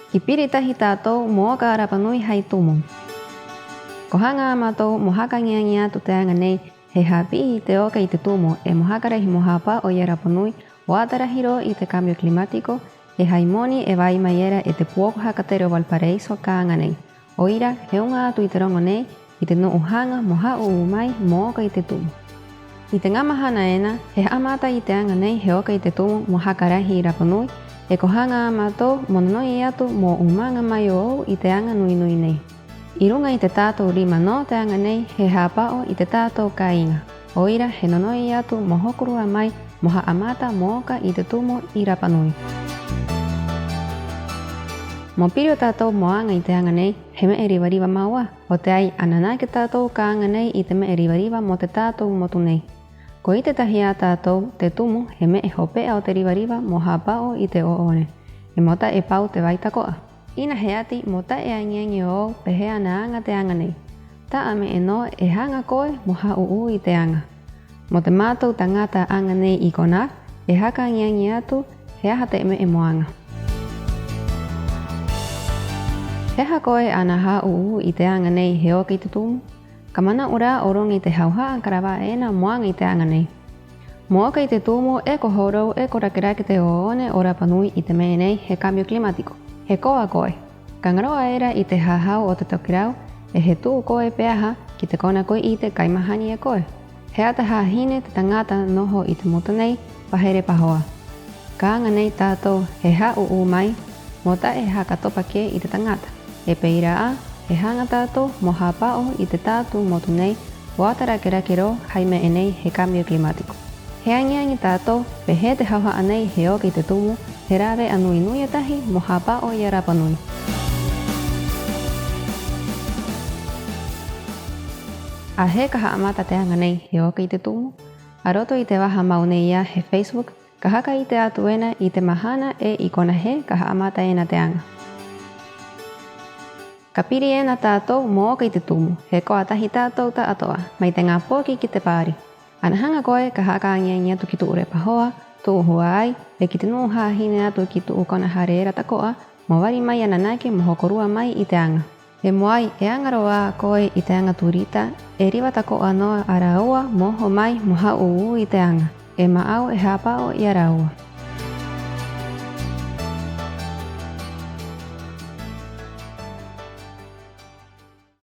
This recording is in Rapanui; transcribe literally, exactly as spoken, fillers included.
Ki piri tahi tātou mo ō'oka a Rapa Nui hai tumu. Ko haŋa 'ā a mātou mo haka aŋi-aŋi atu te aŋa nei he hāpī i te ō'oka i te tumu 'e mo haka rahi mo hāpa'o i a Rapa Nui 'o 'ata rahi rō i te cambio climático, 'e hai moni e va'ai mai era e te pū'oko haka tere o Valparaíso ka aŋa nei. 'O ira, he uŋa atu i te roŋo nei i te nu'u haŋa mo hā'ū'ū mai mo ō'oka i te tumu. 'I te ŋā mahana ena, he ha'amata i te aŋa nei he ō'oka i te tumu mo haka rahi i Rapa Nui, 'e ko haŋa 'ā a mātou mo no-no'i atu mo 'ūmaŋa mai ō'ou i te aŋa nui-nui nei. 'I ruŋa i te tātou rima nō te aŋa nei he hāpa'o i te tātou kāiŋa. 'O ira, he no-no'i atu mo hokorua mai mo ha'amata mo ō'oka i te tumu 'i Rapa Nui. Mo piri o tātou mo aŋa i te aŋa nei, he me'e riva-riva mau 'ā, 'o te ai ananake tātou ka aŋa nei i te me'e riva-riva mo te tātou motu nei. Ko 'ite tahi 'ā tātou te tumu he me'e hope'a o te riva-riva mo hāpa'o i te 'ō'one, 'e mo ta'e pau te vai tako'a. 'Ina he ati mo ta'e aŋi-aŋi ō'ou pē hē ana aŋa te aŋa nei. Ta'a me'e nō e haŋa koe mo hā'ū'ū i te aŋa. Mo te mātou taŋata aŋa nei 'i kona, e haka aŋi-aŋi atu he aha te me'e mo aŋa. ¿He aha koe ana hā'ū'ū i te aŋa nei he ō'oka i te tumu? Ka mana'u rā o ruŋa i te hauha'a ka rava'a ena mo aŋa i te aŋa nei. Mo ō'oka i te tumu, e ko hōrou, e ko rake-rake te 'ō'one o Rapa Nui i te me'e nei he cambio climático. He koa koe. Ka ŋaro'a era i te hāhau o te tokerau, 'e he tu'u koe pēaha ki te kona koe 'ite kai mahani e koe. He 'ata hāhine te taŋata noho i te motu nei, pa here pa hoa. Ka aŋa nei tātou he hā'ū'ū mai, mo ta'e haka topa kē i te taŋata. 'E pē ira 'ā, he haŋa tātou mo hāpa'o i te tātou motu nei, 'o 'ata rake-rake rō hai me'e nei he cambio climático. He aŋi-aŋi tātou pē hē te hauha'a nei he ō'oka i te tumu, he rāve'a nui-nui e tahi mo hāpa'o i a Rapa Nui. ¿A hē ka ha'amata te aŋa nei he ō'oka i te tumu? A roto i te vaha mau nei 'ā he Facebook, ka haka 'ite atu ena i te mahana 'e i kona hē ka ha'amata ena te aŋa. Ka piri ena tātou mo ō'oka i te tumu, he koa tahi tātou ta'ato'a, mai te ŋā poki ki te pari. Ana haŋa koe ka haka aŋi-aŋi atu ki tu'u repahoa, tu'u hua'ai, 'e ki te nu'u hāhine atu ki tu'u kona hare era tako'a, mo vari mai ananake mo hokorua mai i te aŋa. 'E mo ai e aŋa rō 'ā koe i te aŋa tūrita, e riva tako'a nō a rāua mo oho mai mo hā'ū'ū i te aŋa, 'e mā'au e hāpa'o i a rāua.